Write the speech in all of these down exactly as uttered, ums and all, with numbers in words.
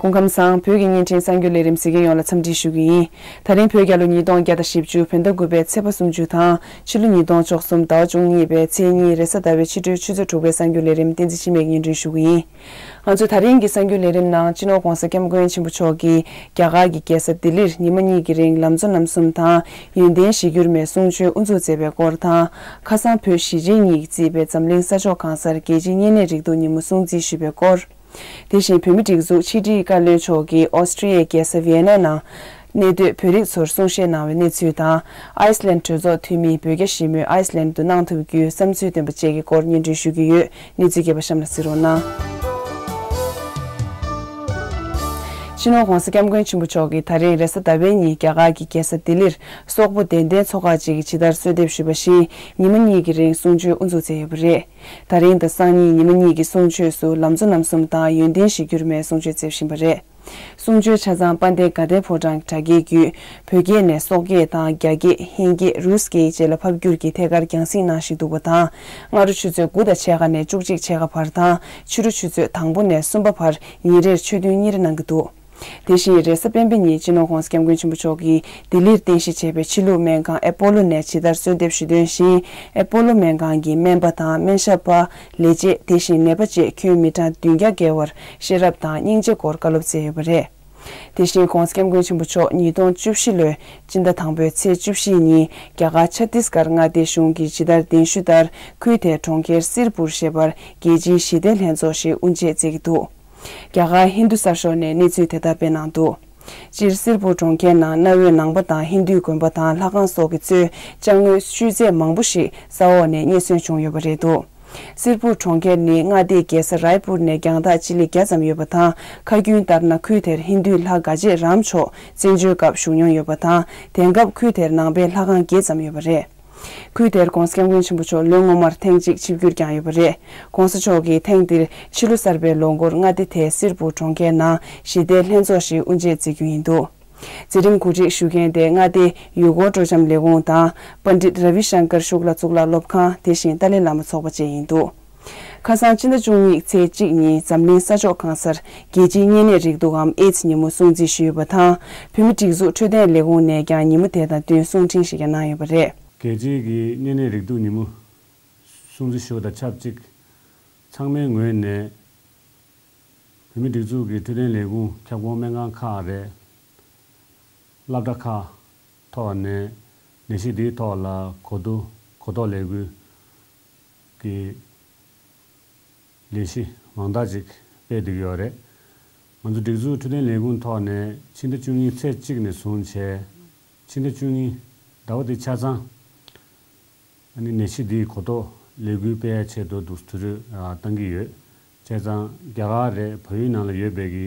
སྐུ་ཁམས་བཟང་། བོད་ཀྱི་བརྙན་འཕྲིན་གསར་འགྱུར་ལས་རིམ་གཟིགས་མཁན་ཡོངས་ལ་འཚམས་འདྲི་ཞུ་གི་ཡིན། ད་རིང་བོད་རྒྱལ་ལོ་ཉིས་སྟོང་བརྒྱ་དང་བཞི་བཅུ་བོད་ཟླ་དགུ་པའི་ཚེས་པ་སུམ་ཅུ་དང་ཕྱི་ལོ་ཉིས་སྟོང་བཅུ་གསུམ་ཟླ་བ་བཅུ་གཉིས་པའི་ཚེས་གཉིས་རེས་གཟའ་ཟླ་བའི་ཕྱི་དྲོའི་ཆུ་ཚོད་དྲུག་པའི་གསར་འགྱུར་ལས་རིམ་བསྟན་འཛིན་འཆི་མེད་ཀྱིས་སྙན་སྒྲོན་ཞུ་གི་ཡིན། ང་ཚོས་ད་རིང་གི་གསར་འགྱུར་ལས་རིམ་ནང་སྤྱི་ནོར་༧གོང་ས་༧སྐྱབས་མགོན་ཆེན་པོ་མཆོག་གིས་རྒྱ་གར་གྱི་རྒྱལ་ས་ལྡི་ལིར་ཉི་མ་གཉིས་ཀྱི་རིང་ལམ་གཙོ་རྣམ་གསུམ་དང་ཡོན་ཏན་གཞིར་གྱུར་མའི་གསུང་ཆོས་དབུ་འཛུགས་མཛད་པའི་སྐོར་དང་། ཁ་སང་བོད་གཞིས་བྱེས་གཉིས་ཀྱིས་གཙོས་པའི་འཛམ་གླིང་ས་ཕྱོགས་གང་སར་རྒྱལ་སྤྱིའི་གཉན་ནད་རེག་དུག་ཉིན་མོ་སྲུང་བརྩི་ཞུས་པའི་སྐོར། དེ་བཞིན་བོད་མིའི་སྒྲིག་འཛུགས་ཕྱི་དྲིལ་བཀའ་བློན་མཆོག་གིས་ཨོ་སི་ཀྲི་ཡའི་རྒྱལ་ས་ཝི་ཡེ་ན་ནང་གནས་སྡོད་བོད་རིགས་ཚོར་གསུང་བཤད་གནང་བའི་གནས་ཚུལ་དང་། ཨའི་སི་ལན་གྲོས་ཚོགས་འཐུས་མིས་བོད་རྒྱ་ཞི་མོལ་ཨའི་སི་ལན་དུ་གནང་ཐུབ་རྒྱུའི་བསམ་ཚུལ་བཏོན་པ་བཅས་ཀྱི་སྐོར་སྙན་སྒྲོན་ཞུ་རྒྱུ་ཡོད། གནས་ཚུལ་རྒྱས་པ་གཤམ་ལ་གཟིགས་རོགས་གནང་། སྤྱི་ནོར་༧གོང་ས་༧སྐྱབས་མགོན་ཆེན་པོ་མཆོག་གིས་ད་རིང་རེས་གཟའ་ཟླ་བའི་ཉིན་རྒྱ་གར་གྱི་རྒྱལ་ས་ལྡི་ལིར་སོག་པོ་དད་ལྡན་ཚོགས་ཁག་ཅིག་གིས་ཇི་ལྟར་གསོལ་འདེབས་ཞུས་པ་བཞིན་ཉི་མ་གཉིས་ཀྱི་རིང་གསུང་ཆོས་དབུ་འཛུགས་མཛད་ཡོད་པ་རེད། ད་རིང་དང་སང་ཉིན་ཉི་མ་གཉིས་ཀྱི་གསུང་ཆོས་སུ་ལམ་གཙོ་རྣམ་གསུམ་དང་ཡོན་ཏན་གཞིར་གྱུར་མའི་གསུང་ཆོས་སྩལ་བཞིན་པ་རེད། གསུང་ཆོས་ཆ་ཚང་དཔལ་ལྡན་དགའ་ལྡན་ཕོ་བྲང་གི་དྲ་རྒྱའི་བརྒྱུད་བོད་སྐད་ནས་སོག་སྐད་དང་རྒྱ་སྐད། ཧིན་སྐད། རུས་སྐད་བཅས་ལ་ཕབ་བསྒྱུར་གྱིས་ཐད་ཀར་རྒྱང་སྲིང་གནང་བཞིན་འདུག་པ་དང་། སྔ་དྲོ་ཆུ་ཚོད་དགུ་དང་ཕྱེད་ཀ་ནས་བཅུ་གཅིག་ཕྱེད་ཀ་བར་དང་ཕྱི་དྲོ་ཆུ་ཚོད་དང་པོ་ནས་གསུམ་པ་བར་ཉིན་རེར་ཆོས་ཐུན་གཉིས་རེ་གནང་གི་འདུག་དེ་བཞིན་རེས་གཟའ་སྤེན་པའི་ཉིན་སྤྱི་ནོར་༧གོང་ས་༧སྐྱབས་མགོན་ཆེན་པོ་མཆོག་གིས་ལྡི་ལིར་རྟེན་གཞི་བྱས་པའི་ཕྱི་ལུགས་སྨན་ཁང་ཨེ་པོ་ལོ་ནས་ཇི་ལྟར་གསོལ་འདེབས་ཞུས་དོན་བཞིན། ཨེ་པོ་ལོ་སྨན་ཁང་གི་སྨན་པ་དང་སྨན་ཞབས་པ། ལས་བྱེད། དེ་བཞིན་ནད་པ་བཅས་ཁྱོན་མི་གྲངས་བདུན་བརྒྱ་བརྒལ་བར་ཤེས་རབ་དང་སྙིང་རྗེའི་སྐོར་བཀའ་སློབ་སྩལ་ཡོད་པ་རེད། དེ་བཞིན་༧གོང་ས་༧སྐྱབས་མགོན་ཆེན་པོ་མཆོག་ཉིས་སྟོང་བཅུ་བཞི་ལོའི་སྤྱི་ཟླ་དང་པོའི་ཚེས་བཅུ་བཞི་ཉིན་རྒྱ་གར་ཆ་ཏིས་གར་མངའ་སྡེའི་གཞུང་གིས་ཇི་ལྟར་གདན་ཞུས་ལྟར་ཁུལ་དེའི་གྲོང་ཁྱེར་སིར་པུར་ཞེས་པར་རྒྱལ་སྤྱིའི་ཞི་བདེ་ལྷན་ཚོགས་ཤིག་དབུ་འབྱེད་མཛད་ཀྱི་འདུག་རྒྱ་གར་ཧིན་རྡུ་གསར་ཤོག་ནས་གནས་ཚུལ་དེ་ལྟར་སྤེལ་གནང་འདུག་སྤྱིར་སིར་པུར་གྲོང་ཁྱེར་ནང་གནའ་བོའི་ནང་པ་དང་ཧིན་རྡུའི་དགོན་པ་དང་ལྷ་ཁང་སོགས་ཀྱིས་གཙོས་ཅ་དངོས་ཤུལ་རྫས་མང་པོ་ཞིག་ས་འོག་ནས་རྙེད་སོན་བྱུང་ཡོད་པ་རེད་འདུག་སིར་པུར་གྲོང་ཁྱེར་ནི་མངའ་སྡེའི་རྒྱལ་ས་རའི་པུར་ནས་རྒྱང་ཐག་སྤྱི་ལེ་བརྒྱ་ཙམ་ཡོད་པ་དང་། ཁ་རྒྱུན་ལྟར་ན་ཁུལ་དེར་ཧིན་རྡུའི་ལྷ་དགའ་བྱེད་རམ་མཆོག་བཙན་བྱོལ་སྐབས་བཞུགས་མྱོང་ཡོད་པ་དང་། དེང་སྐབས་ཁུལ་དེར་ནང་པའི་ལྷ་ཁང་བརྒྱད་ཙམ་ཡོད་པ་རེད། ཁུལ་དེར་༧གོང་ས་༧སྐྱབས་མགོན་ཆེན་པོ་མཆོག་ལོ་སྔོན་མར་ཐེངས་གཅིག་ཆིབས་བསྒྱུར་བསྐྱངས་ཡོད་པ་རེད། ༸གོང་ས་མཆོག་གིས་ཐེངས་འདིར་ཕྱི་ལོ་གསར་པའི་ལོ་འགོར་མངའ་སྡེ་དེའི་སིར་པུར་གྲོང་ཁྱེར་ནང་ཞི་བདེའི་ལྷན་ཚོགས་ཤིག་དབུ་འབྱེད་མཛད་རྒྱུ་ཡིན་འདུག་མཛད་རིམ་གོ་སྒྲིག་ཞུ་མཁན་དེ་མངའ་སྡེའི་ཡུལ་སྐོར་སྤྲོ་འཆམ་ལས་ཁུངས་དང་། པཎྜི་ཏ་ར་བི་ཤང་ཀར་ཤུག་ལ་གཙུག་ལག་སློབ་ཁང་། དེ་བཞིན་ཏཱ་ལའི་བླ་མ་ཚོགས་པ་བཅས་ཡིན་འདུག་ཁ་སང་སྤྱི་ཟླ་བཅུ་གཉིས་ཚེས་གཅིག་ཉིན་འཛམ་གླིང་ས་ཕྱོགས་གང་སར་རྒྱལ་སྤྱིའི་གཉན་ནད་རེག་དུག་གམ་ཨེ་ཙི་ཉིན་མོ་སྲུང་བརྩི་ཞུས་ཡོད་པ་དང་། བོད་མིའི་སྒྲིག་འཛུགས་འཕྲོད་བསྟེན་ལས་ཁུངས་ནས་ཀྱང་ཉིན་མོ་དེ་དང་བསྟུན་གསུང་འཕྲིན་ཞིག་ཀྱང་གནང་ཡོད་པ་རེད། རྒྱལ་སྤྱིའི་གི་གཉན་ནད་རེག་དུག་ཉིན་མོ་སྲུང་བརྩི་ཞུ་བ་དང་ཆབས་ཅིག་ཚང་མའི་ངོས་ནས། བོད་མིའི་སྒྲིག་འཛུགས་ཀྱི་འཕྲོད་བསྟེན་ལས་ཁུངས། ཁྱབ་ཁོངས་སྨན་ཁང་ཁག་རེད། སློབ་གྲྭ་ཁག་ཐོག་ནས་ནད་གཞི་འདིའི་ཐོག་ལ་གོ་བསྡུར་གོ་རྟོགས་ལས་འགུལ་གྱི་ལས་གཞི་མང་དག་ཅིག་སྤེལ་བསྡད་ཀྱི་ཡོད་རེད། ང་ཚོ་སྒྲིག་འཛུགས་འཕྲོད་བསྟེན་ལས་ཁུངས་ཐོག་ནས་ཕྱི་ཟླ་བཅུ་གཉིས་ཚེས་གཅིག་ནས་བཟུང་བྱས། ཕྱི་ཟླ་བཅུ་གཉིས་ཟླ་བ་འདི་ཆ་ཚང་། ཨ་ནི་ནད་གཞི་འདིའི་གོ་རྟོགས་ལས་འགུལ་སྤེལ་ཡ་ཆེད་དུ་འདུག་དུས་ཚོད་བཏང་གི་ཡོད། བྱས་ཙང་རྒྱ་གར་རེད། བལ་ཡུལ་ནང་ལ་ཡོད་པའི་གི་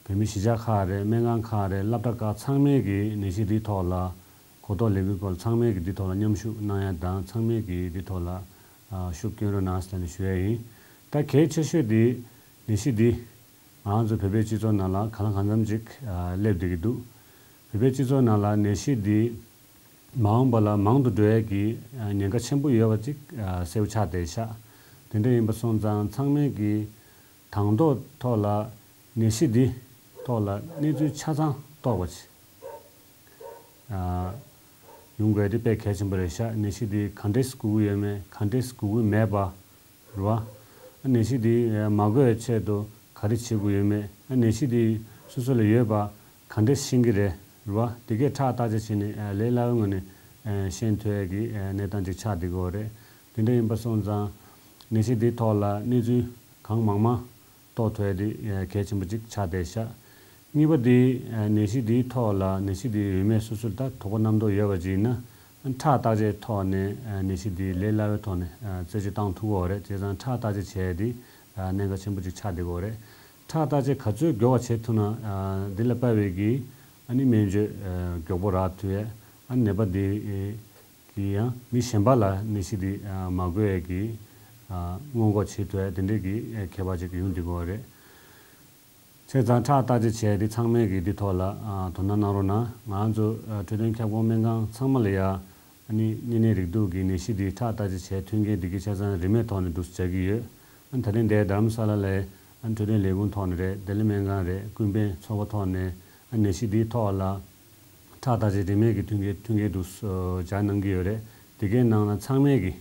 བོད་མི་གཞིས་ཆགས་ཁག་རེད། སྨན་ཁང་ཁག་རེད། སློབ་གྲྭ་ཁག་ཚང་མས་གི་ནད་གཞི་འདིའི་ཐོག་ལ་གོ་རྟོགས་ལས་འགུལ་སྐོར་ཚང་མས་གི་འདི་ཐོག་ལ་མཉམ་ཞུགས་གནང་ཡ་དང་། ཚང་མས་གི་འདི་ཐོག་ལ་ཨ་ཤུགས་སྐྱོན་རོགས་གནང་ཟེར་ནས་ཞུ་ཡ་ཡིན། ད་གལ་ཆེ་ཤོས་འདི་ནད་གཞི་འདི་ང་རང་ཚོ་བོད་པའི་སྤྱི་ཚོགས་ནང་ལ་གང་ལ་གང་འཚམ་ཅིག་ཨ་སླེབས་བསྡད་ཀྱི་འདུག་བོད་པའི་སྤྱི་ཚོགས་ནང་ལ་ནད་གཞི་འདི་མ་འོངས་པ་ལ་མང་དུ་འགྲོ་ཡས་ཀྱི་ཉེན་ཁ་ཆེན་པོ་ཡོད་པ་ཅིག་གསལ་པོ་ཆགས་བསྡད་ཤག་དེ་འདྲ་ཡིན་པ་སོང་ཙང་ཚང་མས་ཀྱི་དང་ཐོག་ཐོག་ལ་ནད་གཞི་འདི་ཐོག་ལ་གནས་ཚུལ་ཆ་ཚང་རྟོགས་པ་ཅིག་ཡོང་དགོས་དེ་དཔེ་གལ་ཆེན་པོ་རེད་ཤག་ནད་གཞི་འདི་ག་འདྲས་འགོས་ཀྱི་ཡོད་མེད། ག་འདྲས་འགོས་ཀྱི་མེད་པ། རེད་བ། ནད་གཞི་འདི་མ་འགོས་ཆེད་དུ་ག་རེ་བྱེད་དགོས་ཡོད་མེད། ནད་གཞི་འདི་སོ་སོ་ལ་ཡོད་པ་ག་འདྲས་ཤེས་ཀྱི་རེད། རེད་བ། དེ་གས་ཁྲག་བརྟག་དཔྱད་བྱས་ནས་ལས་སླ་བའི་ངང་ནས་ཤེས་ཐུབ་ཡས་ཀྱི་གནས་སྟངས་ཅིག་ཆགས་བསྡད་ཀྱི་ཡོད་རེད། དེ་འདྲ་ཡིན་པ་སོང་ཙང་ནད་གཞི་འདིའི་ཐོག་ལ་གནས་ཚུལ་གང་མང་མང་རྟོགས་ཐུབ་ཡས་དེ་གལ་ཆེན་པོ་ཅིག་ཆགས་བསྡད་ཤག་གཉིས་པ་དེ་ནད་གཞི་འདིའི་ཐོག་ལ་ནད་གཞི་འདི་ཡོད་མེད་སོ་སོར་ད་དོགས་པ་རྣམ་རྟོག་ཡོད་པ་ཅིག་ཡིན་ན། ཁྲག་བརྟག་དཔྱད་ཐོག་ནས་ནད་གཞི་འདི་ལས་སླ་བའི་ཐོག་ནས་རྩད་གཅོད་བཏང་ཐུབ་ཀྱི་ཡོད་རེད། བྱས་ཙང་ཁྲག་བརྟག་དཔྱད་བྱས་ཏེ་གནད་འགག་ཆེན་པོ་ཅིག་ཆགས་བསྡད་ཀྱི་ཡོད་རེད། ཁྲག་བརྟག་དཔྱད་ག་ཚོད་མགྱོགས་པ་བྱེད་ཐུབ་ན་འདི་ལ་དཔག་པའི་གི་ཨ་ནི་སྨན་བཅོས་མགྱོགས་པོ་རག་ཐུབ་ཡས། ཨ་ནི་ནད་པ་འདི་གི་ཡང་མི་གཞན་པ་ལ་ནད་གཞི་འདི་མ་འགོས་ཡས་ཀྱི་སྔོན་འགོག་བྱེད་ཐུབ་ཡས་དེ་འདྲའི་གི་ཁྱད་པར་ཅིག་ཡོང་བསྡད་ཀྱི་ཡོད་རེད། བྱས་ཙང་ཁྲག་བརྟག་དཔྱད་བྱས་ཏེ་ཚང་མས་ཀྱིས་འདི་ཐོག་ལ་ཨ་དོ་སྣང་གནང་རོགས་གནང་། ང་རང་ཚོ་ཨ་འཕྲོད་བསྟེན་ཁྱབ་ཁོངས་སྨན་ཁང་ཚང་མ་ལ་ཡ་ཨ་ནི་གཉན་ནད་རེག་དུག་གི་ནད་གཞི་འདི་ཁྲག་བརྟག་དཔྱད་བྱས་ཐོན་མཁན་འདི་གའི་ཆ་ཚང་རིན་མེད་ཐོག་ནས་འདུག་སེ་བྱ་གི་ཡོད། ཨ་ད་རིང་འདིར་རྡ་རམ་ས་ལ་ལ་ འཕྲོད་བསྟེན་ལས་ཁུངས་ཐོག་ནས་རེད། བདེ་ལེགས་སྨན་ཁང་རེད། ཀུན་ཕན་ཚོགས་པ་ཐོག་ནས་ནད་གཞི་འདིའི་ཐོག་ལ་ཁྲག་བརྟག་དཔྱད་རིན་མེད་ཀྱི་མཐུན་རྐྱེན་མཐུན་རྐྱེན་འདུག་སྦྱར་གནང་གི་ཡོད་རེད། དེ་གའི་ནང་ལ་ཚང་མས་ཀྱི་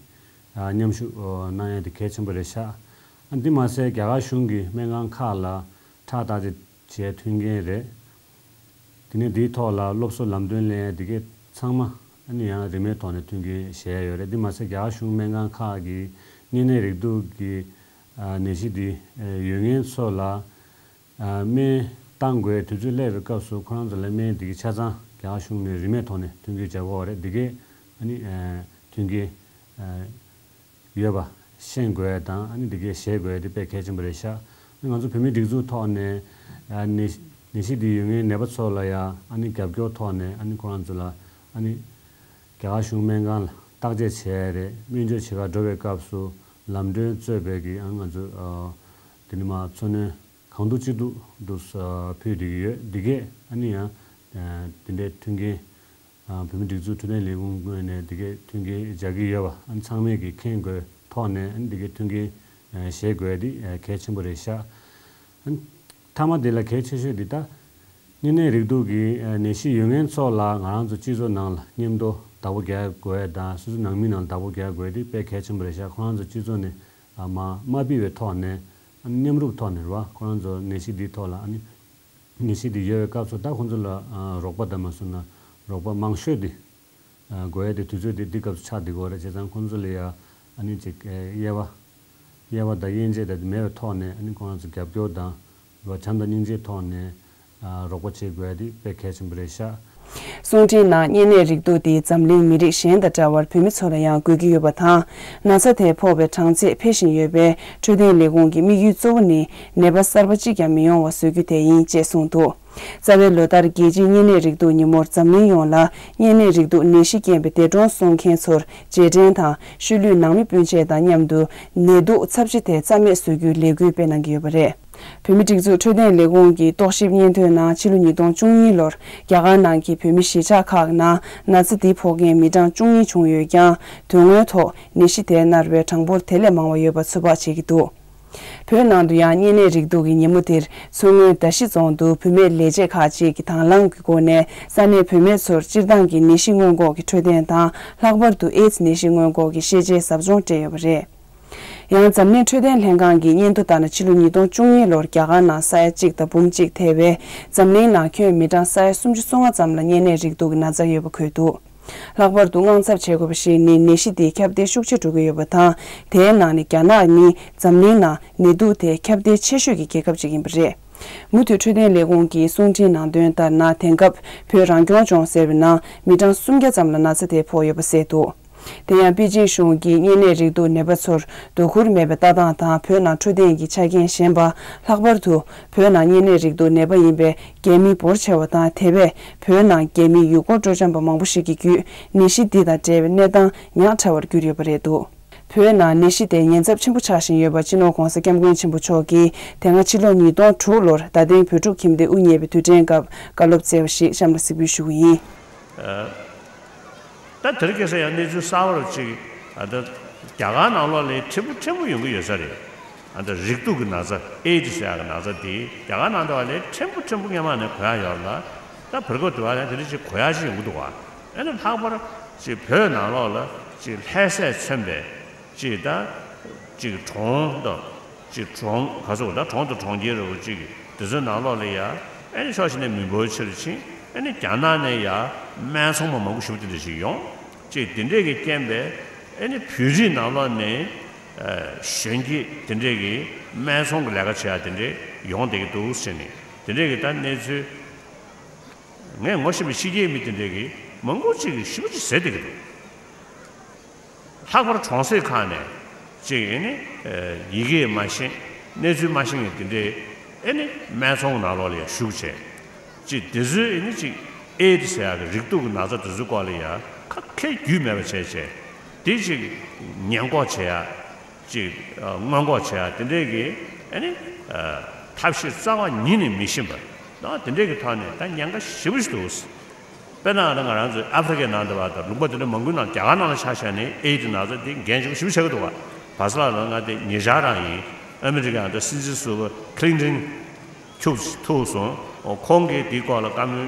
མཉམ་ཞུགས་གནང་ཡ་དེ་གལ་ཆེན་པོ་རེད་ཤག་འདི་མ་ཟད་རྒྱ་གར་གཞུང་གི་སྨན་ཁང་ཁག་ལ་ཁྲག་བརྟག་དཔྱད་བྱས་མཐུན་རྐྱེན་རེད། དེ་ནས་དེའི་ཐོག་ལ་སློབ་གསོ་ལམ་སྟོན་ལེན་ཡ་དེ་གའི་ཚང་མ་ཨ་ནི་ཡང་རིན་མེད་ཐོག་ནས་མཐུན་རྐྱེན་བཞེས་ཡ་ཡོད་རེད། འདི་མ་ཟད་རྒྱ་གར་གཞུང་སྨན་ཁང་ཁག་གིས་གཉན་ནད་རེག་དུག་གི་ནད་གཞི་འདི་ཡོད་མཁན་ཚོ་ལ་སྨན་བཏང་དགོས་དུས་ཚོད་སླེབས་པའི་སྐབས་སུ་ཁོ་རང་ཚོ་ལ་སྨན་དེ་གའི་ཆ་ཚང་རྒྱ་གར་གཞུང་ནས་རིན་མེད་ཐོག་ནས་མཐུན་རྐྱེན་བྱ་དགོས་པ་རེད། དེ་གའི་ཨ་ནི་མཐུན་རྐྱེན་ཡོད་པ་ཤེས་དགོས་ཡ་དང་ཨ་ནི་འདི་གའི་བཞེས་དགོས་ཡ་དེ་དཔེ་གལ་ཆེན་པོ་རེད་ཤག་ང་ཚོ་བོད་མིའི་སྒྲིག་འཛུགས་ཐོག་ནས་ནད་ནད་གཞི་འདི་ཡོད་མཁན་ནད་པ་ཚོ་ལ་ཡང་ཨ་ནི་རྒྱབ་སྐྱོར་ཐོག་ནས་ཨ་ནི་ཁོ་རང་ཚོ་ལ་ཨ་ནི་རྒྱ་གར་གཞུང་སྨན་ཁང་ལ་བརྟག་དཔྱད་བྱས་རེད། སྨན་བཅོས་བྱེད་གར་འགྲོ་བའི་སྐབས་སུ་ལམ་གྲོན་གཙོས་པའི་གི་ཨ་ང་ཚོ་འདི་ནས་མར་འཚོ་སྣོན་གང་ཐུབ་ཅི་ཐུབ་འདུག་ཕུལ་བསྡད་ཀྱི་ཡོད། འདི་གས་ཨ་ནི་ཡང་འདི་འདྲའི་མཐུན་རྐྱེན། བོད་མི་སྒྲིག་འཛུགས་འཕྲོད་བསྟེན་ལས་ཁུངས་ངོས་ནས་དེ་གའི་མཐུན་རྐྱེན་སྦྱར་གྱི་ཡོད་པ་ཨ་ནི་ཚང་མས་ཀྱི་མཁྱེན་དགོས་ཐོག་ནས་ཨ་ནི་དེ་གའི་མཐུན་རྐྱེན་བཞེས་དགོས་དེ་གལ་ཆེན་པོ་རེད་ཤག་ཨ་ནི་མཐའ་མ་དེ་ལ་གལ་ཆེ་ཤོས་འདི་ད་གཉན་ནད་རེག་དུག་གི་ནད་གཞི་ཡོད་མཁན་ཚོ་ལ་ང་རང་ཚོ་སྤྱི་ཚོགས་ནང་ལ་མཉམ་དུ་བདག་པོ་རྒྱག་དགོས་དང་སོ་སོའི་ནང་མི་ནང་ལ་བདག་པོ་རྒྱག་དགོས་དེ་དཔེ་གལ་ཆེན་པོ་རེད་ཤག་ཁོ་རང་ཚོ་སྤྱི་ཚོགས་ནས་མ་མ་ཕུད་པའི་ཐོག་ནས་ཨ་ནི་མཉམ་རུབ་ཐོག་ནས་རེད་བ། ཁོ་རང་ཚོ་ནད་གཞི་འདིའི་ཐོག་ལ་ཨ་ནི་ནད་གཞི་འདི་ཡོད་པའི་སྐབས་སུ་ད་ཁོང་ཚོ་ལ་རོགས་པ་དང་མ་སོང་ན་རོགས་པ་མང་ཤོས་འདི་དགོས་ཡ་དེ་དུས་ཚོད་འདི་འདི་སྐབས་སུ་ཆགས་བསྡད་ཀྱི་ཡོད་རེད། བྱས་ཙང་ཁོང་ཚོ་ལ་ཡ་ཨ་ནི་ཅིག་དབྱེ་བ་དབྱེ་བ་དང་དབྱེ་འབྱེད་དང་དེ་མེད་པའི་ཐོག་ནས་ཨ་ནི་ཁོང་རང་ཚོ་རྒྱབ་སྐྱོར་དང་བྱམས་དང་སྙིང་རྗེའི་ཐོག་ནས་རོགས་པ་བྱེད་དགོས་ཡ་དེ་དཔེ་གལ་ཆེན་པོ་རེད་ཤག་གསུང་འཕྲིན་ནང་གཉན་ནད་རེག་དུག་དེ་འཛམ་གླིང་མི་རིགས་གཞན་དང་འདྲ་བར་བོད་མི་ཚོ་ལ་ཡང་འགོས་ཀྱི་ཡོད་པ་དང་། ན་ཚ་དེ་ཕོག་པའི་གྲངས་ཚད་འཕེལ་བཞིན་ཡོད་པས་འཕྲོད་བསྟེན་ལས་ཁུངས་ཀྱི་དམིགས་ཡུལ་གཙོ་བོ་ནི་ནད་པ་གསར་པ་གཅིག་ཀྱང་མི་ཡོང་བ་བཟོ་རྒྱུ་དེ་ཡིན་ཅེས་གསུངས་འདུག་རྩ་བའི་ལོ་ལྟར་རྒྱལ་སྤྱིའི་གཉན་ནད་རེག་དུག་ཉིན་མོར་འཛམ་གླིང་ཡོངས་ལ་གཉན་ནད་རེག་དུག་ནད་གཞི་རྐྱེན་པས་འདས་གྲོངས་སོང་མཁན་ཚོར་རྗེས་དྲན་དང་ཤུལ་ལུས་ནང་མི་སྤུན་མཆེད་དང་མཉམ་དུ་ནད་དུག་ཚབས་ཆེ་དེ་རྩ་མེད་བཟོ་རྒྱུའི་ལས་འགུལ་སྤེལ་གནང་གི་ཡོད་པ་རེད། བོད་མི་སྒྲིག་འཛུགས་འཕྲོད་བསྟེན་ལས་ཁུངས་ཀྱི་རྟོག་ཞིབ་སྙན་ཐོའི་ནང་ཕྱི་ལོ་ཉིས་སྟོང་བཅུ་གཉིས་ལོར་རྒྱ་གར་ནང་གི་བོད་མི་གཞིས་ཆགས་ཁག་ནང་ན་ཚ་འདི་ཕོག་མཁན་མི་གྲངས་བཅུ་གཉིས་བྱུང་ཡོད་ཀྱང་། དོན་དངོས་ཐོག་ནད་གཞི་དེ་མནར་བའི་གྲངས་འབོར་དེ་ལས་མང་བ་ཡོད་པ་ཚོད་དཔག་བྱེད་ཀྱི་འདུག་བོད་ནང་དུ་ཡང་གཉན་ནད་རེག་དུག་གི་ཉིན་མོ་དེར་མཚོ་སྔོན་མདའ་བཞི་རྫོང་དུ་བུད་མེད་ལས་བྱེད་ཁག་ཅིག་གིས་དང་བླངས་ཀྱི་སྒོ་ནས་ས་གནས་བུད་མེད་ཚོར་སྤྱིར་བཏང་གི་ནད་གཞི་སྔོན་འགོག་གི་འཕྲོད་བསྟེན་དང་། ལྷག་པར་དུ་ཨེ་ཛི་ནད་གཞི་སྔོན་འགོག་གི་ཤེས་བྱའི་ཟབ་སྦྱོང་སྤྲད་ཡོད་པ་རེད། ཡང་འཛམ་གླིང་འཕྲོད་བསྟེན་ལྷན་ཁང་གི་སྙན་ཐོ་ལྟར་ན། ཕྱི་ལོ་ཉིས་སྟོང་བཅུ་གཉིས་ལོར་རྒྱ་གར་ནང་ས་ཡ་གཅིག་དང་འབུམ་གཅིག་ཐེ་བའི་འཛམ་གླིང་ནང་ཁྱོན་མི་གྲངས་ས་ཡ་སུམ་ཅུ་སོ་ལྔ་ཙམ་ལ་གཉན་ནད་རེག་དུག་གི་ན་ཚ་ཡོད་པ་འཁོད་འདུག་ལྷག་པར་དུ་དངངས་འཚབ་བྱེད་དགོས་པ་ཞིག་ནི་ནད་གཞི་དེ་ཁྱབ་གདལ་ཤུགས་ཆེ་འགྲོ་གི་ཡོད་པ་དང་། དེའི་ནང་ནས་རྒྱ་ནག་ནི་འཛམ་གླིང་ནང་ནད་དུག་དེ་ཁྱབ་གདལ་ཆེ་ཤོས་ཀྱི་རྒྱལ་ཁབ་ཅིག་ཡིན་པ་རེད། མུ་མཐུད་འཕྲོད་བསྟེན་ལས་ཁུངས་ཀྱིས་གསུང་འཕྲིན་ནང་བཏོན་ལྟར་ན། དེང་སྐབས་བོད་རང་སྐྱོང་ལྗོངས་ཟེར་བའི་ནང་མི་གྲངས་སུམ་བརྒྱ་ཙམ་ལ་ན་ཚ་དེ་ཕོག་ཡོད་པ་གསལ་འདུག་དེ་ཡང་པེ་ཅིང་གཞུང་གིས་གཉན་ནད་རེག་དུག་ནད་པ་ཚོར་དོ་ཁུར་མེད་པའི་ལྟ་སྟངས་དང་། བོད་ནང་འཕྲོད་བསྟེན་གྱི་ཆ་རྐྱེན་ཞན་པ། ལྷག་པར་དུ་བོད་ནང་གཉན་ནད་རེག་དུག་ནད་པ་ཡིན་པའི་རྒྱ་མི་འབོར་ཆེ་བ་དང་། དེ་བས་བོད་ནང་རྒྱ་མི་ཡུལ་སྐོར་སྤྲོ་འཆམ་པ་མང་པོ་ཞིག་གི་བརྒྱུད་ནད་གཞི་འདི་དང་འབྲེལ་བའི་གནས་སྟངས་ཉག་ཕྲ་བར་གྱུར་ཡོད་པ་རེད་འདུག་བོད་ནང་ནད་གཞི་དེ་ཉེན་ཚབས་ཆེན་པོ་ཆགས་བཞིན་ཡོད་པ་སྤྱི་ནོར་༧གོང་ས་༧སྐྱབས་མགོན་ཆེན་པོ་མཆོག་གིས་དེ་སྔ་ཕྱི་ལོ་ཉིས་སྟོང་དྲུག་ལོར་རྡ་སྟེང་བོད་ཕྲུག་ཁྱིམ་སྡེ་དབུ་བརྙེས་པའི་དུས་དྲན་སྐབས་བཀའ་སློབ་སྩལ་བ་ཞིག་གཤམ་ལ་གཟིགས་འབུལ་ཞུ་གི་ཡིན། ད་དེ་རིང་ཁ་སང་ཡང་གནས་ཚུལ་གསར་པ་རུ་ཅིག་ཨ་ད་རྒྱ་གར་ནང་ལོགས་ལ་ཕྲན་བུ་ཕྲན་བུ་ཡོང་གི་ཡོད་ས་རེད། ཨ་ད་རེག་དུག་གི་ན་ཚ་ཨེ་ཌི་ཟེར་ཡག་གི་ན་ཚ་དེ་རྒྱ་གར་ནང་དུ་བ་ལས་ཕྲན་བུ་ཕྲན་བུ་སྔོན་མ་ནས་གོ་ཡག་ཡོད་ལ། ད་བར་སྐབས་དུ་བ་ལ་དེ་འདྲ་ཅིག་གོ་ཡག་ཅིག་ཡོང་གི་འདུག་བ། ཨ་ནི་ལྷག་པར་ཅིག་བོད་ནང་ལོགས་ལ་ཅིག་ལྷ་སས་མཚོན་པའི་ཅིག་ད་ཅིག་གྲོང་དང་ཅིག་གྲོང་ག་ཚོད་ད་གྲོང་དང་གྲོང་ཁྱེར་རེ་བ་ཅིག་དེ་ཚོའི་ནང་ལོགས་ལ་ཡ་ཨ་ནི་ཕྱོགས་གཅིག་ནས་མི་འབོར་ཆེ་རུ་ཕྱིན། ཨ་ནི་རྒྱ་ནག་ནས་ཡ་སྨན་ཚོང་མ་མང་པོ་ཞིག་དེ་འདྲ་ཞིག་ཡོང་། ཅིག་དེ་འདྲས་ཀྱི་རྐྱེན་པས་ཨ་ནི་བོད་རིགས་ནང་ལོགས་ནས་གཞོན་སྐྱེས་དེ་འདྲས་ཀྱི་སྨན་ཚོང་གི་ལས་ཀ་བྱེད་ཡ་དེ་འདྲས་ཡོང་བསྡད་ཀྱི་འདུག་ཟེར་ནས་དེ་འདྲས་ཀྱི་ད་གནས་ཚུལ་ངས་ངོ་ཤེས་པའི་ཕྱི་རྒྱལ་མི་དེ་འདྲས་ཀྱི་མང་པོ་ཅིག་གིས་ཞེ་པོ་ཅིག་ཟེར་བསྡད་ཀྱི་འདུག་ལྷག་པར་གྲོང་གསེབ་ཁག་ནས་ཅིག་ཨ་ནི་ཡི་གེ་མ་ཤེས། གནས་ཚུལ་མ་ཤེས་མཁན་དེ་འདྲས་ཨ་ནི་སྨན་ཚོང་ནང་ལོགས་ལ་ཡ་ཞུགས་བྱས། ཅིག་དེ་ཚོས་ཨ་ནི་ཅིག་ཨེ་ཌི་ཟེར་ཡག་གི་རེག་དུག་གི་ན་ཚ་དེ་ཚོའི་སྐོར་ལ་ཡ་ཁ་མཁས་རྒྱུས་མེད་པ་བྱས་བྱས། དེ་ཅིག་ཉེན་འགོག་བྱེད་ཡ། ཅིག་སྔོན་འགོག་བྱེད་ཡ་དེ་འདྲས་ཀྱི་ཨ་ནི་ཐབས་ཤེས་རྩ་བ་ཉིད་ནས་མི་ཤེས་པ་དང་། དེ་འདྲས་ཀྱི་ཐོག་ནས་ད་ཉེན་ཁ་ཞེ་པོ་ཞིག་འདུག་དཔེར་ན་ང་རང་ཚོའི་ཨ་ཧྥེ་རི་ཁའི་ནང་དུ་བ་དང་ལུང་པ་དེ་འདྲ་མང་པོའི་ནང་རྒྱ་གར་ནང་ལ་ཆ་བཞག་ནས་ཨེ་ཌི་ན་ཚ་དེ་འགན་ཆེན་པོ་ཞེ་པོ་ཆགས་ཀྱི་འདུག་བ། བ་ས་ལ་ལ་ང་དེ་ཉེ་ཆར་རང་ཡིན། ཨ་མི་རི་ཀའི་ཨ་མདོ་སྲིད་འཛིན་ཟུར་པ་ཁི་ལིན་ཏོན་ཐུག་ཐུག་སོང་། ཁོང་གིས་འདིའི་སྐོར་ལ་བཀའ་མོལ་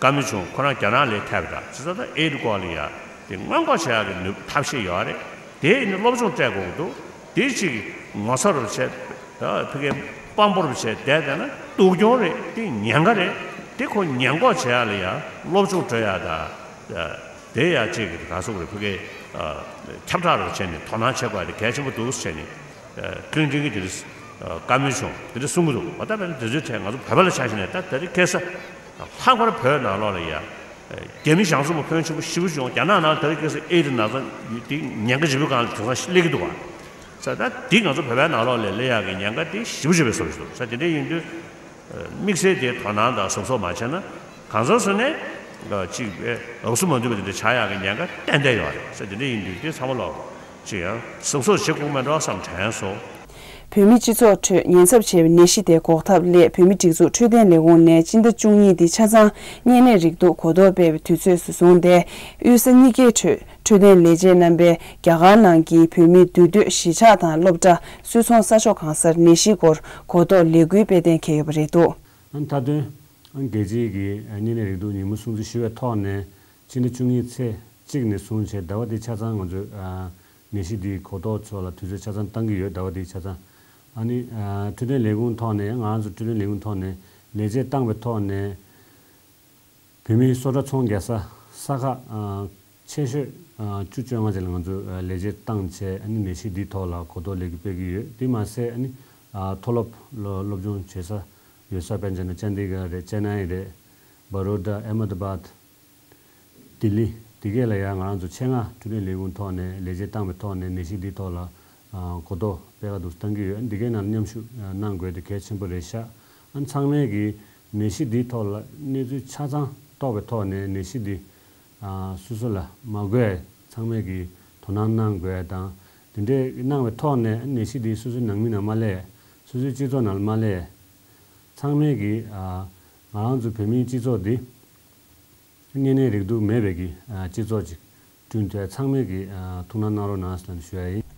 བཀའ་མོལ་བྱུང་། ཁོ་རང་རྒྱ་ནག་ལ་ཐད་པ་དང་ཇི་ལྟར་ཨེ་ཌི་སྐོར་ལ་ཡ་དེ་སྔོན་འགོག་བྱེད་ཡག་གི་ནུས་ཐབས་ཤེས་ཡོད་རེད། དེ་ནི་སློབ་སྦྱོང་སྤྲད་དགོས་ཀྱི་འདུག་དེ་ཅིག་ངོ་ཚ་རུ་བྱས། ཕ་གིའི་དཔང་པོ་རུ་བྱས་བསྡད་བསྡད་ན་སྡུག་གྱོང་རེད། དེ་ཉེན་ཁ་རེད། དེ་ཁོ་ཉེན་འགོག་བྱེད་ཡག་ལ་ཡ་སློབ་སྦྱོང་སྤྲོད་ཡག་དང་། དེ་ཡ་ཅིག་གི་ག་སོག་རེད། ཕ་གིའི་ཁྱབ་བསྒྲགས་རུ་བྱས་ནས་དོ་སྣང་བྱེད་དགོས་ཡ་དེ་གལ་ཆེན་པོ་འདུག་ཟེར་ནས། ཁི་ལིན་ཏོན་གྱིས་དེ་འདྲ་བཀའ་མོལ་བྱུང་། དེ་འདྲ་གསུང་གི་འདུག་འོ་ད་དཔེར་ན་དེ་ཚོའི་གྲས་ང་ཚོ་བོད་པ་ལ་ཆ་བཞག་ནས་ད་དེ་རིང་ཁ་སང་ལྷག་པར་བོད་ནང་ལོགས་ལ་ཡ་རྒྱ་མི་གཞུང་ཚབ་པ་ཕོན་ཆེན་པོ་ཞེ་པོ་བྱུང་། རྒྱ་ནག་ནང་ལ་དེ་རིང་ཁ་སང་ཨེ་ཌི་ན་ཚ་དེ་ཉེན་ཁ་ཞེ་པོའི་སྒང་ལ་དེང་སང་སླེབས་ཀྱི་འདུག་བ། ས་ད་འདི་ང་ཚོ་བོད་པའི་ནང་ལོགས་ལ་སླེབས་ཡག་གི་ཉེན་ཁ་དེ་ཞེ་པོ་ཞེ་པོའི་བཟོ་ཞིག་འདུག་ས་དེ་འདྲ་ཡིན་དུས། དམིགས་བསལ་དེ་དོ་སྣང་དང་གཟབ་གཟབ་མ་བྱས་ན་གང་ཟག་སུ་ནས་ཅིག་འོག་སུ་མ་འདུས་པ་དེ་འདྲ་ཆགས་ཡག་གི་ཉེན་ཁ་ཏན་ཏན་ཡོད་རེད། ས་དེ་འདྲ་ཡིན་དུས་དེ་ཚང་མ་ལོག་ཅིག་ཡང་གཟབ་གཟབ་བྱེད་དགོས་མེད་འགྲོ་བསམ་དྲན་སོང་། བོད་མིའི་སྤྱི་ཚོགས་ཁྲོད་ཉེན་ཚབས་ཆེ་བའི་ནད་གཞི་དེ་འགོག་ཐབས་སླད་བོད་མིའི་སྒྲིག་འཛུགས་འཕྲོད་བསྟེན་ལས་ཁུངས་ནས་སྤྱི་ཟླ་བཅུ་གཉིས་འདི་ཆ་ཚང་གཉན་ནད་རེག་དུག་གོ་རྟོགས་སྤེལ་བའི་དུས་ཚོད་སུ་བཟུང་སྟེ། དབུས་ས་གཉིས་ཀའི་ཁྲོད་འཕྲོད་བསྟེན་ལས་བྱེད་རྣམ་པས་རྒྱ་གར་ནང་གི་བོད་མིའི་འདུས་སྡོད་གཞིས་ཆགས་དང་སློབ་གྲྭ། སུད་ཚོང་ས་ཕྱོགས་གང་སར་ནད་གཞིའི་སྐོར་གོ་རྟོགས་ལས་འགུལ་སྤེལ་གཏན་འཁེལ་ཡོད་པ་རེད་འདུག་ཨ་ནི་མཐའ་དོན། ཨ་ནི་རྒྱལ་སྤྱིའི་གི་ཨ་གཉན་ནད་རེག་དུག་ཉིན་མོ་སྲུང་བརྩི་ཞུ་བའི་ཐོག་ནས་ཕྱི་ཟླ་བཅུ་གཉིས་ཚེས་གཅིག་ནས་བཟུང་བྱས་ཟླ་བ་འདི་ཆ་ཚང་ང་ཚོས་ཨ་ནད་གཞི་འདིའི་གོ་རྟོགས་ཚོ་ལ་དུས་ཚོད་ཆ་ཚང་བཏང་གི་ཡོད། ཟླ་བ་འདི་ཆ་ཚང་། ཨ་ནི་ཨ་འཕྲོད་བསྟེན་ལས་ཁུངས་ཐོག་ནས་ང་རང་ཚོ་འཕྲོད་བསྟེན་ལས་ཁུངས་ཐོག་ནས་ལས་བྱེད་བཏང་བའི་ཐོག་ནས། བོད་མིའི་སོ་ཊ་ཚོང་རྒྱག་ས་ས་ཁག་ཨ་ཆེ་ཤོས་ཨ་བཅུ་བཅོ་ལྔ་ཅིག་ལ་ང་ཚོས་ཨ་ལས་བྱེད་བཏང་བྱས། ཨ་ནི་ནད་གཞི་འདིའི་ཐོག་ལ་གོ་རྟོགས་ལས་འགུལ་སྤེལ་གྱི་ཡོད། དེ་མ་ཟད་ཨ་ནི་ཨ་མཐོ་སློབ་སློབ་སློབ་སྦྱོང་བྱེད་ས་ཡོད་ས་དཔེར་ན་ཅན་དི་གྷར་རེད། ཅེ་ནའི་རེད། བ་རོ་ཌ། ཨེ་མ་དཱ་བཱད། ལྡི་ལི། འདི་གས་ལ་ཡང་ང་རང་ཚོ་ཆེད་མངགས་འཕྲོད་བསྟེན་ལས་ཁུངས་ཐོག་ནས་ལས་བྱེད་བཏང་བའི་ཐོག་ནས་ནད་གཞི་འདིའི་ཐོག་ལ་ཨ་གོ་རྟོགས་སྤེལ་ག་འདུག་བཏང་གི་ཡོད། འདི་གའི་ནང་མཉམ་ཞུགས་ཨ་གནང་དགོས་དེ་གལ་ཆེན་པོ་རེད་ཤག་ཨ་ཚང་མས་ཀྱིས་ནད་གཞི་འདིའི་ཐོག་ལ་གནས་ཚུལ་ཆ་ཚང་རྟོགས་པའི་ཐོག་ནས་ནད་གཞི་འདི་ཨ་སོ་སོ་ལ་མ་འགོས་ཚང་མས་ཀྱིས་དོ་སྣང་གནང་དགོས་དང་། དེ་འདྲའི་གནང་བའི་ཐོག་ནས་ནད་གཞི་འདི་སོ་སོའི་ནང་མི་ནང་མ་སླེབས། སོ་སོའི་སྤྱི་ཚོགས་ནང་ལ་མ་སླེབས། ཚང་མས་ཀྱིས་ཨ་ང་རང་ཚོ་བོད་མིའི་སྤྱི་ཚོགས་འདི་གཉན་ནད་རེག་དུག་མེད་པའི་གི་ཨ་སྤྱི་ཚོགས་ཅིག་བསྐྲུན་ཐུབ་ཡ་ཚང་མས་ཀྱིས་ཨ་ཐུགས་སྣང་གནང་རོགས་གནང་ཟེར་ནས་ཞུ་ཡ་ཡིན།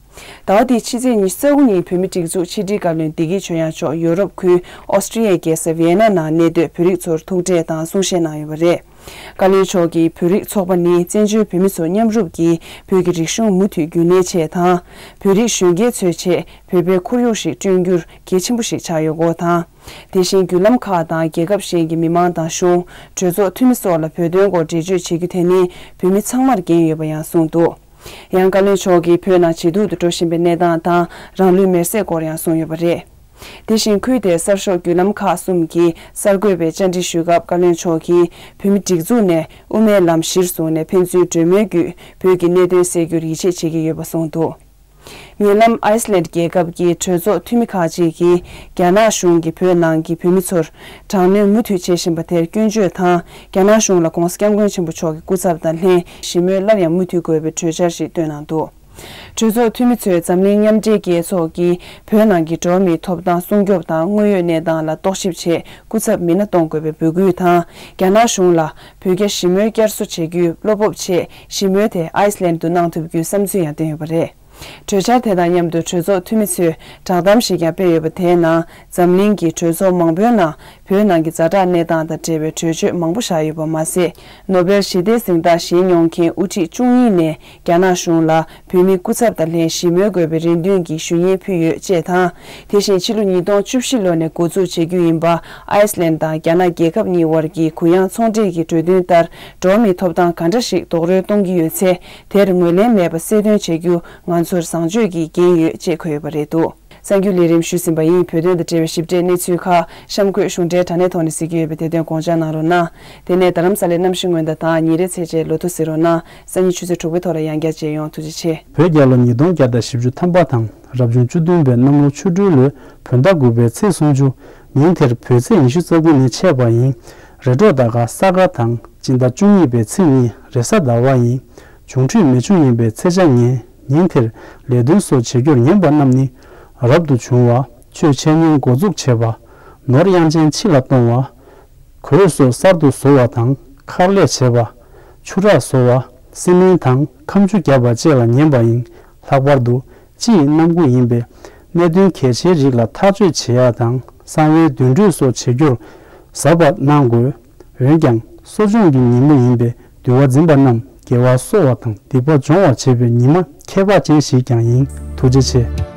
ཟླ་བ་འདིའི་ཕྱི་ཚེས་ཉི་ཤུ་རྩ་དགུ་ཉིན་བོད་མིའི་སྒྲིག་འཛུགས་ཕྱི་དྲིལ་བཀའ་བློན་བདེ་སྐྱིད་ཆོས་དབྱངས་མཆོག་ཡོ་རོབ་ཁུལ་ཨོ་སི་ཀྲི་ཡའི་རྒྱལ་ས་ཝི་ཡེ་ན་ནང་གནས་སྡོད་བོད་རིགས་ཚོར་ཐུག་འཕྲད་དང་གསུང་བཤད་གནང་ཡོད་པ་རེད། བཀའ་བློན་མཆོག་གིས་བོད་རིགས་ཚོགས་པ་ནི་བཙན་བྱོལ་བོད་མི་ཚོ་མཉམ་རུབ་ཀྱིས་བོད་ཀྱི་རིག་གཞུང་མུ་མཐུད་རྒྱུན་གནས་ཆེད་དང་། བོད་རིགས་གཞོན་སྐྱེས་ཚོའི་ཆེད་བོད་པའི་ཁོར་ཡུག་ཞིག་བསྐྲུན་རྒྱུར་གལ་ཆེན་པོ་ཞིག་ཆགས་ཡོད་སྐོར་དང་། དེ་བཞིན་བརྒྱུད་ལམ་ཁག་དང་རྒྱལ་ཁབ་གཞན་གྱི་མི་མང་དང་གཞུང་། གྲོས་ཚོགས་འཐུས་མི་སོགས་ལ་བོད་དོན་སྐོར་འགྲེལ་བརྗོད་བྱེད་རྒྱུ་དེ་ནི་བོད་མི་ཚང་མར་འགན་ཡོད་པ་ཡང་གསུངས་འདུག་ཡང་བཀའ་བློན་མཆོག་གིས་བོད་ནང་ཇེ་སྡུག་ཏུ་འགྲོ་བཞིན་པའི་གནས་སྟངས་དང་རང་ལུས་མེར་སྲེག་སྐོར་ཡང་གསུངས་ཡོད་པ་རེད། དེ་བཞིན་ཁུལ་དེའི་གསར་ཤོག་བརྒྱུད་ལམ་ཁག་གསུམ་གྱིས་གསར་འགོད་པའི་བཅར་འདྲི་ཞུས་སྐབས་བཀའ་བློན་མཆོག་གིས་བོད་མི་སྒྲིག་འཛུགས་ནས་དབུ་མའི་ལམ་གཞིར་བཟུང་ནས་ཕན་ཚུན་གྲོས་མོལ་བརྒྱུད་བོད་ཀྱི་གནད་དོན་སེལ་རྒྱུར་ཡིད་ཆེས་བྱེད་ཀྱི་ཡོད་པ་གསུངས་འདུག་ཉེ་ལམ་ཨའི་སི་ལན་རྒྱལ་ཁབ་ཀྱི་གྲོས་ཚོགས་འཐུས་མི་ཁག་ཅིག་གིས་རྒྱ་ནག་གཞུང་གིས་བོད་ནང་གི་བོད་མི་ཚོར་དྲག་གནོན་མུ་མཐུད་བྱེད་བཞིན་པ་དེར་སྐྱོན་བརྗོད་དང་། རྒྱ་ནག་གཞུང་ལ་༧གོང་ས་༧སྐྱབས་མགོན་ཆེན་པོ་མཆོག་གི་སྐུ་ཚབ་དང་ལྷན་ཞི་མོལ་སླར་ཡང་མུ་མཐུད་དགོས་པའི་གྲོས་འཆར་ཞིག་བཏོན་གནང་འདུག་གྲོས་ཚོགས་འཐུས་མི་ཚོས་འཛམ་གླིང་མཉམ་འབྲེལ་རྒྱལ་ཚོགས་ཀྱིས་བོད་ནང་གི་འགྲོ་བ་མིའི་ཐོབ་ཐང་སྲུང་སྐྱོབ་དང་དངོས་ཡོད་གནས་སྟངས་ལ་རྟོག་ཞིབ་ཆེད་སྐུ་ཚབ་མི་སྣ་གཏོང་དགོས་པའི་འབོད་སྐུལ་དང་། རྒྱ་ནག་གཞུང་ལ་བོད་རྒྱ་ཞི་མོལ་བསྐྱར་གསོ་བྱེད་རྒྱུའི་བློ་སྤོབས་ཆེད་ཞི་མོལ་དེ་ཨའི་སི་ལན་དུ་གནང་ཐུབ་རྒྱུའི་བསམ་ཚུལ་ཡང་བཏོན་ཡོད་པ་རེད། གྲོས་འཆར་དེ་དང་མཉམ་དུ་གྲོས་ཚོགས་འཐུས་མི་ཚོས་བསྒྲགས་གཏམ་ཞིག་ཀྱང་སྤེལ་ཡོད་པ་དེའི་ནང་འཛམ་གླིང་གི་གྲོས་ཚོགས་མང་པོའི་ནང་བོད་ནང་གི་ཛ་དྲག་གནས་སྟངས་དང་འབྲེལ་བའི་གྲོས་ཆོད་མང་པོ་བཞག་ཡོད་པ་མ་ཟད། ནོ་བེལ་ཞི་བདེའི་གཟེངས་རྟགས་བཞེས་མྱོང་མཁན་དབུ་ཁྲིད་བཅུ་གཉིས་ནས་རྒྱ་ནག་གཞུང་ལ་བོད་མིའི་སྐུ་ཚབ་དང་ལྷན་ཞི་མོལ་དགོས་པའི་རེ་འདུན་གྱི་ཞུ་སྙན་ཕུལ་ཡོད་ཅེས་དང་། དེ་བཞིན་ཕྱི་ལོ་ཉིས་སྟོང་བཅུ་བཞི་ལོ་ནས་འགོ་འཛུགས་བྱེད་རྒྱུ་ཡིན་པ་ཨའི་སི་ལན་དང་རྒྱ་ནག་རྒྱལ་ཁབ་གཉིས་དབར་གྱི་གུ་ཡངས་ཚོང་འབྲེལ་གྱི་གྲོས་མཐུན་ལྟར་འགྲོ་བ་མིའི་ཐོབ་ཐང་གང་འདྲ་ཞིག་རྡོག་རོལ་གཏོང་གི་ཡོད་ཚེ། དེར་ངོས་ལེན་མེད་པ་གསལ་སྟོན་བྱ་རྒྱུ་ང་ཚོར་བཟང་སྤྱོད་ཀྱི་འགན་ཡོད་ཅེས་འཁོད་ཡོད་པ་རེད་འདུག་གསར་འགྱུར་ལས་རིམ་ཞུས་ཟིན་པ་ཡིན། བོད་དོན་དང་འབྲེལ་བའི་ཞིབ་ཕྲའི་གནས་ཚུལ་ཁག་གཤམ་འཁོད་གཞུང་འབྲེལ་དྲ་གནས་ཐོག་ནས་གཟིགས་ཀྱི་ཡོད་པས་དེ་དོན་དགོངས་འཇགས་གནང་རོགས་གནང་། དེ་ནས་རྡ་རམ་ས་ལའི་གནམ་གཤིས་སྔོན་བརྡ་དང་ཉིན་རེའི་ཚེས་ཆའི་ལོ་ཐོ་གཟིགས་རོགས་གནང་། སང་ཉིན་ཆུ་ཚོད་དྲུག་པའི་ཐོག་ལ་ཡང་བསྐྱར་མཇལ་ཡོང་། ཐུགས་རྗེ་ཆེ། བོད་རྒྱལ་ལོ་ཉིས་སྟོང་བརྒྱ་དང་བཞི་བཅུ་ཐམ་པ་དང་རབ་བྱུང་བཅུ་བདུན་པའི་གནམ་ལོ་ཆུ་སྦྲུལ་ལོའི་བོད་ཟླ་དགུ་པའི་ཚེས་སུམ་ཅུ། ཉིན་དེར་བོད་ཚེས་ཉི་ཤུ་རྩ་དགུ་ནས་ཆད་པ་ཡིན། རེས་འགྲོགས་ཟླ་སྐར་ས་དགའ་དང་སྤྱི་ཟླ་བཅུ་གཉིས་པའི་ཚེས་གཉིས་རེས་གཟའ་ཟླ་བ་ཡིན། འབྱུང་འཕྲོད་མེ་ཆུ་ཡིན་པའི་ཚེས་ཆ་ཉེ། ཉིན་དེར་ལས་དོན་སོགས་བྱེད་རྒྱུར་ཉན་པ་རྣམས་ནི། རབ་ཏུ་བྱུང་བ། ཆོས་འཆད་ཉན་འགོ་འཛུགས་བྱེད་པ། ནོར་གཡང་ཅན་ཕྱི་ལ་གཏོང་བ། གོས་སོགས་གསར་དུ་བཟོ་བ་དང་མཁར་ལས་བྱེད་པ། ཆུ་རགས་བཟོ་བ། སེམས་མིན་དང་ཁ་མཆུ་བརྒྱབ་པ་བཅས་ལ་ཉན་པ་ཡིན། ལྷག་པར་དུ་སྤྱི་ཡི་གནམ་དགུང་ཡིན་པས་ གནད་དོན་གལ་ཆེའི་རིགས་ལ་ཐག་གཅོད་བྱེད་ཡག་དང་གསང་བའི་འདོན་སྤྲོད་སོགས་བྱེད་རྒྱུར་གཟབ་པ་གནང་དགོས། འོན་ཀྱང་གསོ་སྦྱོང་གི་ཉིན་མོ་ཡིན་པས་འདུལ་བ་འཛིན་པ་རྣམས་དགེ་བ་གསོ་བ་དང་སྡིག་པ་སྦྱོང་བར་བྱེད་པའི་ཉི་མ་ཁྱད་པར་ཅན་ཞིག་ཀྱང་ཡིན། ཐུགས་རྗེ་ཆེ།